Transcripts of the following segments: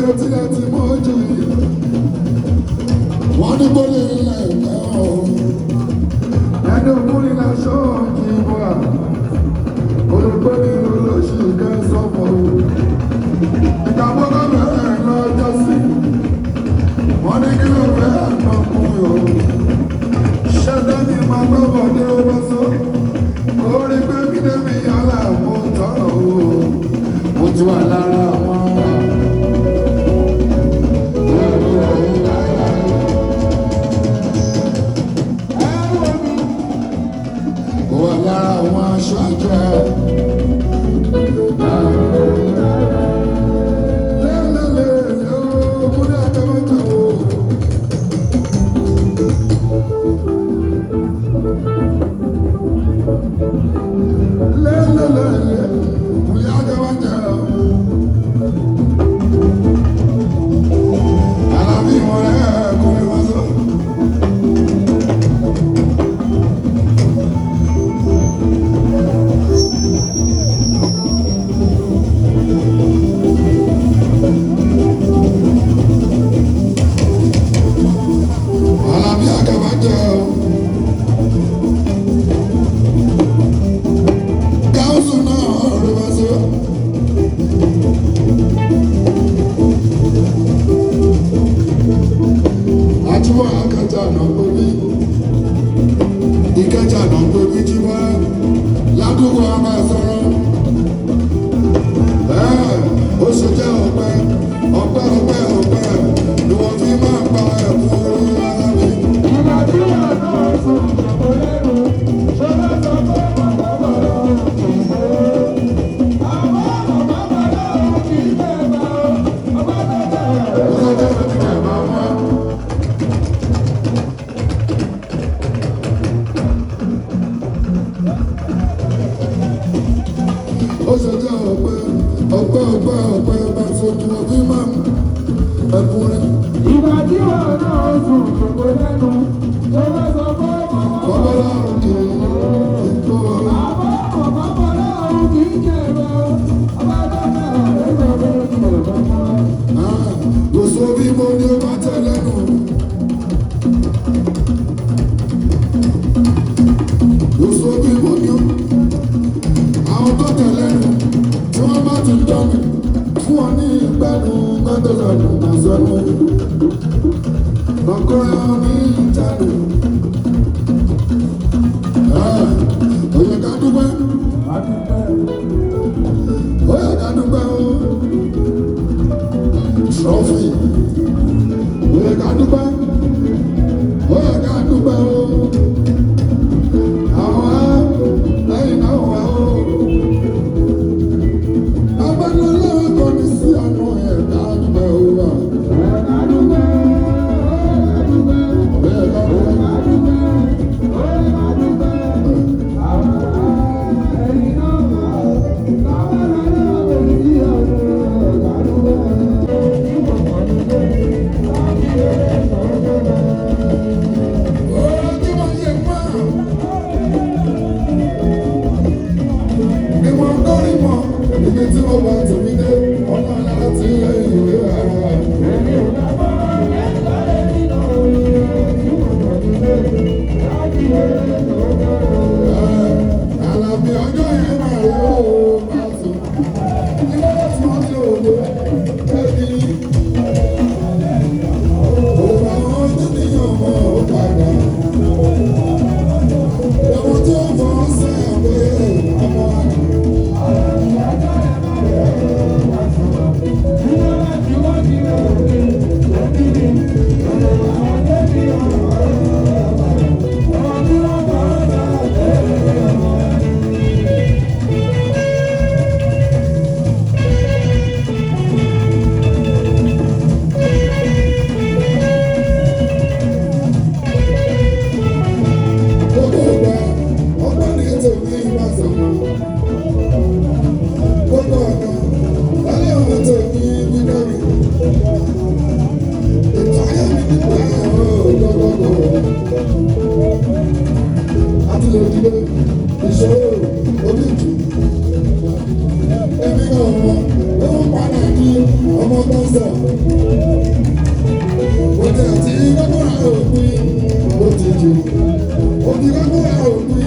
Tílẹ̀ tí mo jù yìí. Wọ́n ní gbólé ilẹ̀ ìgbẹ́ o. Ẹni òkúrin láṣọ ìbò à. Olùgbòní olóṣì kẹsàn-án o. Ìgbàgbọ́dọ̀ bẹ̀rẹ̀ lọ́jọ́ sí. Wọ́n ní kí ló fẹ́ àtọkùn o. Ṣẹ́dá mi máa gbọ́bọ̀ dé ó bá sọ. Orí pé kí débi yálà mo tọrọ o. Mo ti wà lára wọn. Mo wà lára àwọn aṣọ àjọ ẹ̀. Lẹ́lẹ́lẹ́lẹ́ o, kúndé àtẹ̀wéjọ o. Lẹ́lẹ́lẹ́lẹ́, kúndé àtẹ̀wéjọ o. Alábí wọn rẹ̀ kúndé wọn sọ. Alábí àtẹ̀wéjọ o. Gáúsù náà rẹ̀ wá sọ. Àtúbọ̀ akẹta náà gbóbi. Ìkẹta náà gbóbi jíwá. Ládùúgbò a máa sọ̀rọ̀. Ẹ́ẹ̀, ó ṣe jẹ́ ọpẹ́, ọpẹ́, ọpẹ́, ọpẹ́ ni wọ́n fi máa ń pa ẹ̀kún orí ara mi. Ìgbà tí wọ́n náà sùn kò lẹ́nu, ṣọlá sọ pé bàbá bàbá kì í ṣe. Àmọ́ bàbá bàbá kì í bẹ̀ bá o, ọba tó tẹ̀ Ó ṣe jẹ́ ọpẹ́ bàbá. Ó ṣe jẹ́ ọpẹ́, ọpẹ́, ọpẹ́, ọpẹ́ bá ṣe ni wọ́n fi máa ń ẹ̀kún rẹ̀. Ìgbà tí wọ́n náà sùn kò lẹ́nu, ṣọlá sọ pé bàbá Bàbá láàrún kì í kó. Àmọ́ bàbá bàbá kì í jẹ̀ bá o, ọba tó tẹ̀ Kò sọ bí mo ní o bá tẹ̀ lẹ́nu. Kò sọ bí mo ní o. Àwọn tó tẹ̀ lẹ́nu tí wọ́n bá ti dán mi fún ọ ní ìgbẹ́nu gbẹ́dọ̀sọ̀nù kò sọnù. Ọkùnrin ní ìjánu. Ó yẹ ká dúpẹ́. Ó yẹ ká dúpẹ́ o. Trọ́fì. Ó yẹ ká dúpẹ́. Ó yẹ ká dúpẹ́ o. Àwọn á lẹ́yìn náà wà o. Abánilọ́wọ́ kọ́ ni sí àná ẹ̀ ká dúpẹ́ o wà. Ó yẹ ká dúpẹ́. Ó tí wọ́n ṣe pọ́n. Ni wọ́n kọ́rí mọ́, ibi tí wọ́n bá tèmi dé, ọ̀nà láti ìwé ara. Àlàbí ọjọ́ yẹn máa rí ó máa sùn. Ilé tí wọ́n ti òde ẹbí. Òun àwọn tó níyàn mọ́ ó padà. Ẹ̀wọ̀n tó fọ́ sẹ́yìn pé ọmọ wa. Gbogbo ìgbà ọgbọ́n ní tèmi bá sọ̀rọ̀. Gbogbo ọ̀nà lálẹ́ ọ̀nà tèmi bí dábì. Ètò ayé mi nígbà ọ̀dọ́gbọ̀gbọ̀. Àti lè dìde ìṣòro oníjù. Èmi náà mọ̀, ó ń padà di ọmọ tó ń sọ. Òbí gbogbo ẹ̀ òbí,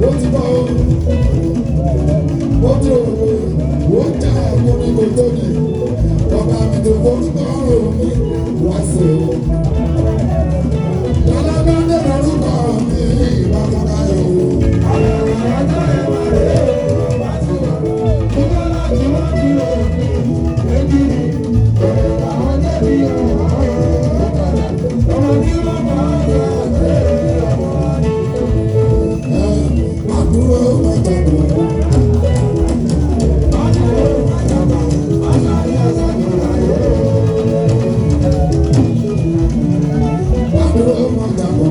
ó ti bọ́ ó ti òwò, ó já ọkùnrin kò tóbi. Ọba mi tó forúkọ mi wá sí o. Lálábá dé lórúkọ mi ìbátan káyọ̀ o. Àdúró máa jàgbọ́. Àdúró máa jàgbọ́.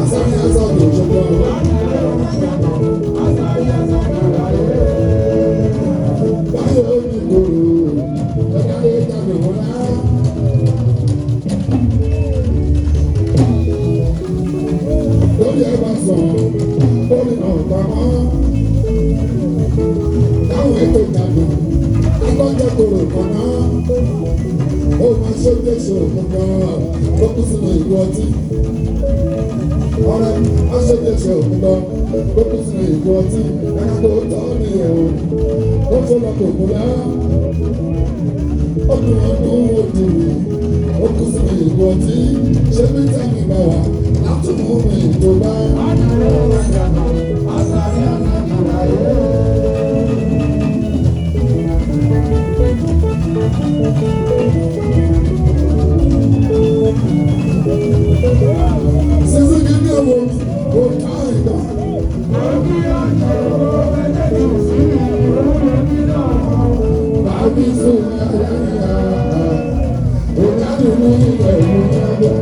Àsáré àsọ̀dọ̀ ṣùgbọ́n. Báyọ̀ ní ìgboro, ẹ̀ka lè tàbí wọn lá. Lórí ẹ bá sàn, ó ní nà pamọ́. Táwọn ètò ìdàgbà, akọ́jọ́ kòrò kan náà. Ó máa ṣe jésù kankan ló kú sínú ìlú ọtí. Ọ̀rẹ́ máa ṣe jésù kankan ló kú sínú ìlú ọtí. Ẹ̀ka tó tọ́ ni ẹ̀ o. Ó fọ́ lọ kò kú lá. Ó dùn ọdún ó dùn mí. Ó kú sínú ìlú ọtí. Ṣé bí tẹ́mi bá wà láti mú mi tó bá? Sísí kí ní ọmọ mi, kò ká ìgbà. Bàbí sùn ẹ̀yà ìyá. Òjádùn ní ilẹ̀ ìlú ní ọjọ́.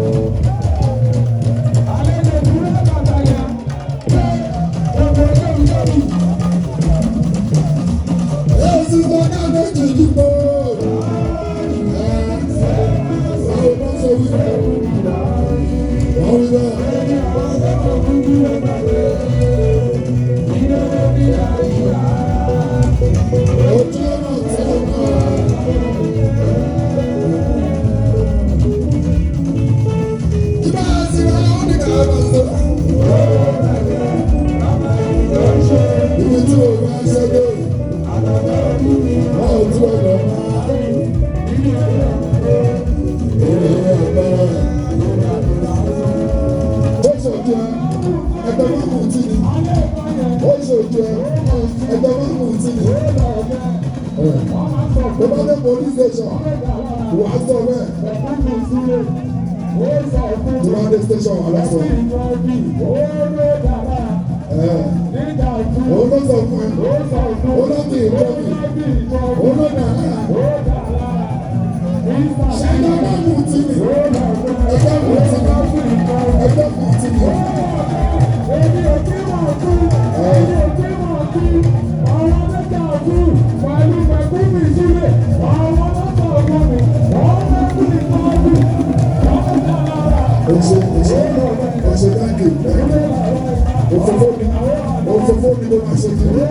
Èsì sọ́jà méjì dìbò. Báwo ló ṣe wí? Wọ́n wí bẹ́ẹ̀. Ojú ọ̀nà tí ó náà. Ìbá sí wa ó ní ká máa sọ. Ibi tí o bá ṣe dé, wọ́n ò tí o lọ máa. Èrè agbára. Ó ṣòjú ẹ, ẹgbẹ́ máa mú tí ni. Ó ṣòjú ẹ, ẹgbẹ́ máa mú tí ni. Tó bá dé police station, wàá sọ bẹ́ẹ̀. Tó bá dé station, wàá lọ sọ. Òun ló sọ fún ẹ. Òun ló fi ìjọ mi. Òun ló dà lára. Ṣẹ́gbẹ́ máa mú tí ni. Ẹgbẹ́ mú tí ni. Ẹgbẹ́ mú tí ni. Oṣù oṣù oṣù thank you thank you. Òfófó ni òfófó ni ló máa ṣe kiri.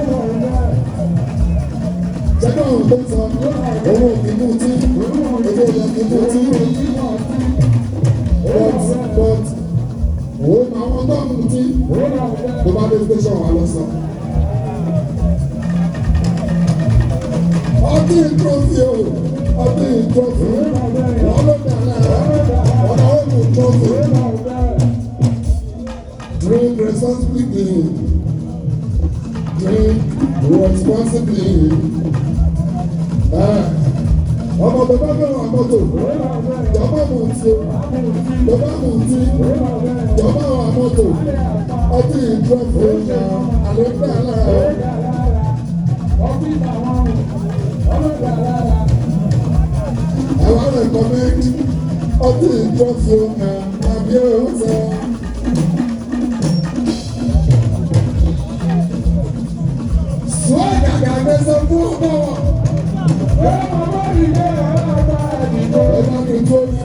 Ṣẹ́gbẹ́ òun tó ń sọ òun ò kí mú tí èdè òun ò kí mú tí but òun máa wọn tó mú tí tó bá dé station wà lọ sọ. Ọdún ìtrọ́fì o, ọdún ìtrọ́fì, wọ́n ló dà lára, ọ̀nà òògùn trọ́fì. Drink responsibly. Drink responsibly. Ọmọ bàbá fẹ́ràn mọ́tò, jọba mú tí, bàbá mú tí, jọba wà mọ́tò, ọtí ìtrọ́fì àlọ́ dà lára. Àwọn recommend ọtí ìtrọ́fì àbí ọ̀sẹ̀. Sọ gàgà mẹ́sàn fún ọmọ wọn. Ẹ bá mi tó ní.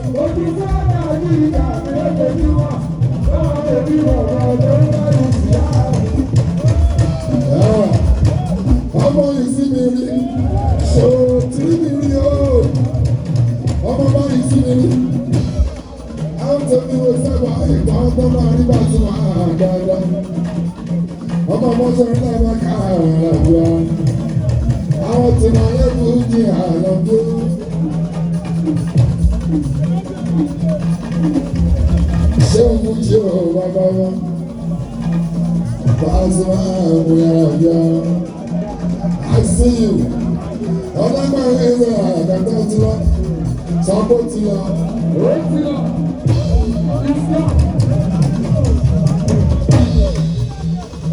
Ọmọ yìí sí mi rí, ṣòtí mi rí o. Ọmọ bá yìí sí mi rí. Àwọn tó ní wo sábà ìtàn tó máa rí bá tún máa dáadáa. Ọmọ ọmọ sọ̀rọ̀ náà máa kà á lọ́wọ́. Àwọn tí máa yẹ kú ní àlọ́dún. Ṣé o mú jí o bàbá wọn? Pasuma mú yàrá bíà. I see you. Ọlọ́gbọ̀n ẹ̀rọ àgàtà ti lọ. Sọ́kò ti lọ.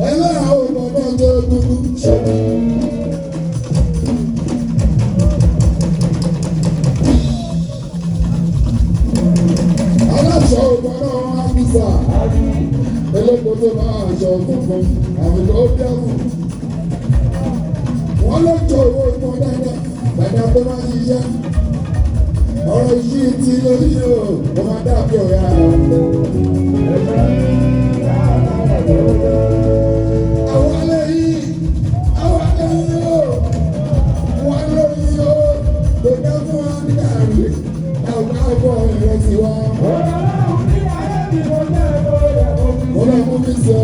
Ẹlẹ́yà ò bàbá jẹ́ dúdú ṣe. Aláṣọ ògbọ́nà Áfíríkà. Elépo tó máa aṣọ funfun àfi tó dẹ́kun. Wọ́n ló jọ owó ìpọn dáadáa, dáadáa tó máa ṣiṣẹ́. Ọ̀rọ̀ yìí ti lórí o, ó máa dàbí ọ̀rẹ́ ara. Àwọn alẹ́ yìí, àwọn alẹ́ yìí o, wọ́n lóyún o, kò dá fún wa ní gàrí, àwọn àbọ̀ ìrẹsì wa. Mo lọ mú mi sọ.